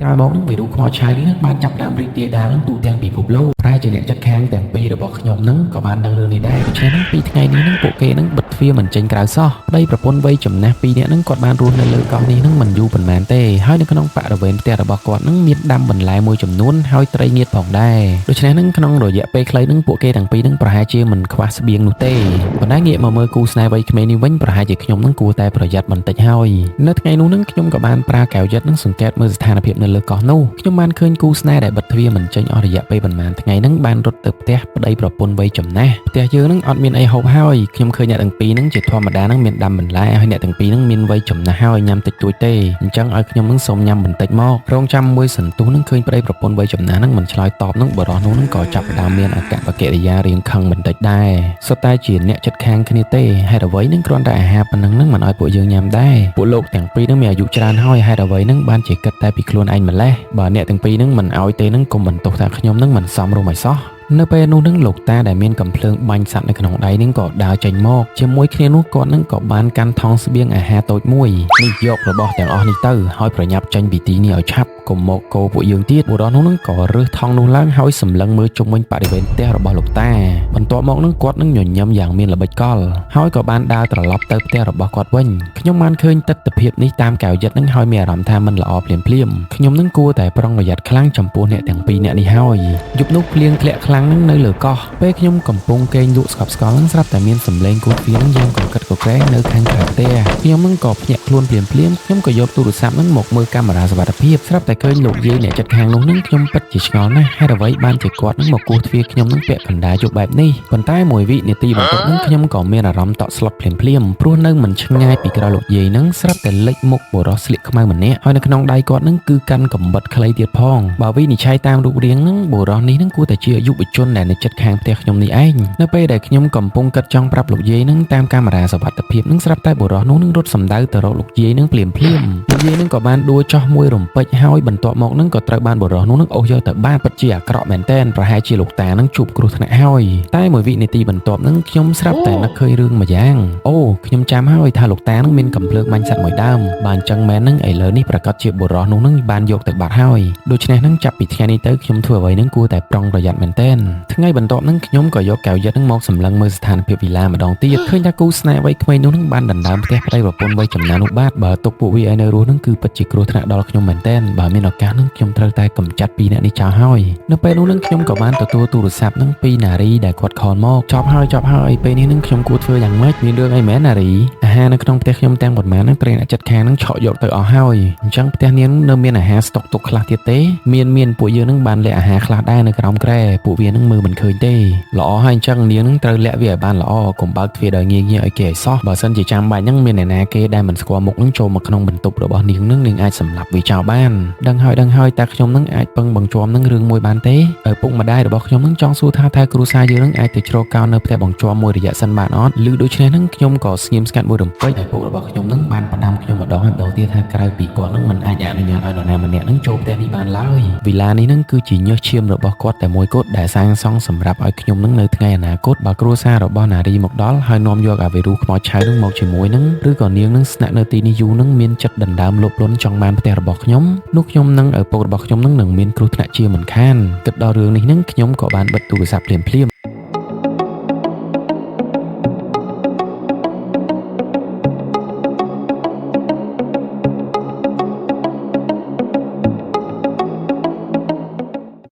ក្រោយមកនឹងវីរុសខ្មោចឆៅនេះបានចាប់ផ្ដើមរីករាលដាលនឹងទូទាំងពិភពលោកប្រែជាអ្នកចិត្តខាងទាំងពីររបស់ខ្ញុំនឹងក៏បានដឹងរឿងនេះដែរដូច្នេះនឹងពីថ្ងៃនេះនឹងពួកគេនឹងបិទទ្វារមិនចេញក្រៅសោះប្តីប្រពន្ធវ័យចំណាស់ពីរនាក់នឹងគាត់បានរស់នៅលើកោះនេះនឹងមិនយូរប៉ុន្មានទេហើយនៅក្នុងបរិវេណផ្ទះរបស់គាត់នឹងមានដាំបន្លែមួយចំនួនហើយត្រីងៀតផងដែរដូច្នេះនឹងក្នុងរយៈពេលខ្លីនឹងពួកគេទាំងពីរនឹងប្រហែលជាមិនខ្វះស្បៀងនោះទេប៉ុន្តែងាកមកមើលគូស្នេហ៍វ័យក្មេងនេះវិញប្រហែលជាខ្ញុំនឹងគួរតែប្រយ័ត្នបន្តិចហើយនៅថ្ងៃនោះនឹងខ្ញុំក៏បានប្រើកែវយិតនឹងសង្កេតមើលស្ថានភាពនៅលើកោះនោះខ្ញុំបានឃើញគូស្នេហ៍ដែលបិទទ្វារមិនចេញអស់រយៈពេលប៉ុន្មានថ្ងៃហ្នឹងបានរត់ទៅផ្ទះប្តីប្រពន្ធវ័យចំណាស់ផ្ទះយើងនឹងអត់មានអីហូបហើយខ្ញុំឃើញអ្នកទាំងពីរហ្នឹងជាធម្មតាហ្នឹងមានដាំបន្លែហើយអ្នកទាំងពីរហ្នឹងមានវ័យចំណាស់ហើយញ៉ាំតិចតួចទេអញ្ចឹងឲ្យខ្ញុំនឹងសូមញ៉ាំបន្តិចមករងចាំមួយសន្ទុះហ្នឹងឃើញប្តីប្រពន្ធវ័យចំណាស់ហ្នឹងមិនឆ្លើយតបហ្នឹងបរិសនោះហ្នឹងក៏ចាប់ផ្ដើមមានអាកប្បកិរិយារៀងខឹងបន្តិចដែរសុទ្ធតែជាអ្នកចិត្តខាងគ្នាទេហេតុអ្វីហ្នឹងគ្រាន់តែអាហារប៉ុណ្ណឹងហ្នឹងមិនឲ្យពួកយើងញ៉ាំដែរពួកលោកទាំងពីរហ្នឹងមានអាយុច្រើនហើយហេតុអ្វីហ្នឹងបានជាគិតតែពីខ្លួនឯងម្លេះបើអ្នកទាំងពីរហ្នឹងមិនឲ្យទេហ្នឹងកុំបន្ទោសថាខ្ញុំហ្នឹងមិនសមរម្យឲ្យសោះនៅពេលនោះនឹងលោកតាដែលមានកំភ្លើងបាញ់សត្វនៅក្នុងដៃនឹងក៏ដើរចេញមកជាមួយគ្នានោះគាត់នឹងក៏បានកាន់ថង់ស្បៀងអាហារតូចមួយនេះយករបស់ទាំងអស់នេះទៅហើយប្រញាប់ចេញពីទីនេះឲ្យឆាប់កុំមកកោពួកយើងទៀតបុរសនោះនឹងក៏រើសថង់នោះឡើងហើយសម្លឹងមើលជុំវិញបរិវេណផ្ទះរបស់លោកតាបន្ទាប់មកនឹងគាត់នឹងញញឹមយ៉ាងមានល្បិចកលហើយក៏បានដើរត្រឡប់ទៅផ្ទះរបស់គាត់វិញខ្ញុំបានឃើញទិដ្ឋភាពនេះតាមកែវយិតនឹងហើយមានអារម្មណ៍ថាមិនល្អភ្លាមភ្លាមខ្ញុំនឹងគួរតែប្រុងប្រយ័ត្នខ្លាំងចំពោះអ្នកទាំងពីរអ្នកនេះហើយយប់នោះភ្លៀងធ្លាក់ខ្លាំងនឹងនៅលើកោះពេលខ្ញុំកំពុងគេងលក់ស្កប់ស្កល់នឹងស្រាប់តែមានសំឡេងគោះទ្វារនឹងយ៉ាងកង្កិតកក្រែងនៅខាងក្រៅផ្ទះខ្ញុំនឹងក៏ភ្ញាក់ខ្លួនភ្លាមភ្លាមខ្ញុំក៏យកទូរស័ព្ទនឹងមកមើលកាមេរ៉ាសុវត្ថិភាពស្រាប់តែឃើញលោកយាយអ្នកចិត្តខាងនោះនឹងខ្ញុំពិតជាឆ្ងល់ណាស់ហេតុអ្វីបានជាគាត់នឹងមកគោះទ្វារខ្ញុំនឹងពាក់កណ្ដាលយប់បែបនេះប៉ុន្តែមួយវិនាទីបន្ទាប់នឹងខ្ញុំក៏មានអារម្មណ៍តក់ស្លុតភ្លាមភ្លាមព្រោះនៅមិនឆ្ងាយពីក្រោយលោកយាយនឹងស្រាប់តែលេចមុខបុរសស្លៀកខ្មៅម្នាក់ហើយនៅក្នុងដៃគាត់នឹងគឺកាន់កំបិតខ្លីទៀតផងបើវិនិច្ឆ័យតាមរូបរាងនឹងបុរសនេះនឹងគួរតែជាយុវជនដែលនៅជិតខាងផ្ទះខ្ញុំនេះឯងនៅពេលដែលខ្ញុំកំពុងគិតចង់ប្រាប់លោកយាយនឹងតាមកាមេរ៉ាសុវត្ថិភាពនឹងស្រាប់តែបុរសនោះនឹងរត់សម្ដៅទៅរកលោកយាយនឹងភ្លាមភ្លាមលោកយាយនឹងក៏បានដួលចោះមួយរំពេចហើយបន្ទាប់មកនឹងក៏ត្រូវបានបុរសនោះនឹងអូសយកទៅបានពិតជាអាក្រក់មែនទែនប្រហែលជាលោកតានឹងជួបគ្រោះថ្នាក់ហើយតែមួយវិនាទីបន្ទាប់នឹងខ្ញុំស្រាប់តែនឹកឃើញរឿងមួយយ៉ាងអូខ្ញុំចាំហើយថាលោកតានឹងមានកំភ្លើងបាញ់សត្វមួយដើមបានចឹងមែននឹងឥឡូវនេះប្រកាសជាបុរសនោះនឹងបានយកទៅបាត់ហើយដូច្នេះនឹងចាប់ពីថ្ងៃនេះទៅខ្ញុំធ្វើអ្វីនឹងគួរតែប្រុងប្រយ័ត្នមែនទែនថ្ងៃបន្ទាប់នឹងខ្ញុំក៏យកកែវយិតនឹងមកសម្លឹងមើលស្ថានភាពវីឡាម្ដងទៀតឃើញថាគូស្នេហ៍វ័យក្មេងនោះនឹងបានដណ្ដើមផ្ទះប្តីប្រពន្ធវ័យចំណាស់នោះបាទបើទុកពួកវាឲ្យនៅរស់នឹងគឺពិតជាគ្រោះថ្នាក់ដល់ខ្ញុំមែនទែនបើមានឱកាសនឹងខ្ញុំត្រូវតែកម្ចាត់ពីរនាក់នេះចោលហើយនៅពេលនោះនឹងខ្ញុំក៏បានទទួលទូរស័ព្ទនឹងពីនារីដែលគាត់ខលមកចប់ហើយចប់ហើយពេលនេះនឹងខ្ញុំគួរធ្វើយ៉ាងម៉េចមានរឿងអីមែននារីអាហារនៅក្នុងផ្ទះខ្ញុំទាំងប៉ុន្មាននឹងត្រូវអ្នកចិត្តខាងនឹងឆក់យកទៅអស់ហើយអញ្ចឹងផ្ទះនាងនៅមានអាហារស្តុកទុកខ្លះទៀតទេមានមានពួកយើងនឹងបានលាក់អាហារខ្លះដែរនៅក្រោមគ្រែពួកវានឹងមើលមិនឃើញទេល្អហើយអញ្ចឹងនាងនឹងត្រូវលាក់វាឲ្យបានល្អកុំបើកទ្វារដោយងាយងាយឲ្យគេឲ្យសោះបើសិនជាចាំបាច់នឹងមានអ្នកណាគេដែលមិនស្គាល់មុខនឹងចូលមកក្នុងបន្ទប់របស់នាងនឹងនាងអាចសម្លាប់វាចោលបានដឹងហើយដឹងហើយតើខ្ញុំនឹងអាចពឹងបង្ជាំនឹងរឿងមួយបានទេឪពុកម្ដាយរបស់ខ្ញុំនឹងចង់សួរថាតើគ្រួសារយើងនឹងអាចទៅជ្រកកោននៅផ្ទះបង្ជាំមួយរយៈសិនបានអត់ឬដូច្នេះនឹងខ្ញុំក៏ស្ងៀមស្ងាត់មួយរំពេចឪពុករបស់ខ្ញុំនឹងបានផ្ដាំខ្ញុំម្ដងហើយម្ដងទៀតថាក្រៅពីគាត់នឹងមិនអាចអនុញ្ញាតឲ្យនរណាម្នាក់នឹងចូលផ្ទះនេះបានឡើយវីឡានេះនឹងគឺជាញើសឈាមរបស់គាត់តែមួយគត់ដែលសាងសង់សម្រាប់ឲ្យខ្ញុំនឹងនៅថ្ងៃអនាគតបើគ្រួសាររបស់នារីមកដល់ហើយនាំយកអាវីរុសខ្មោចឆៅនឹងមកជាមួយនឹងឬក៏នាងនឹងស្នាក់នៅទីនេះយូរនឹងមានចិត្តដណ្ដើមលោភលន់ចង់បានផ្ទះរបស់ខ្ញុំនោះខ្ញុំនឹងឪពុករបស់ខ្ញុំនឹងនឹងមានគ្រោះថ្នាក់ជាមិនខានគិតដល់រឿងនេះនឹងខ្ញុំក៏បានបិទទូរស័ព្ទភ្លាមៗ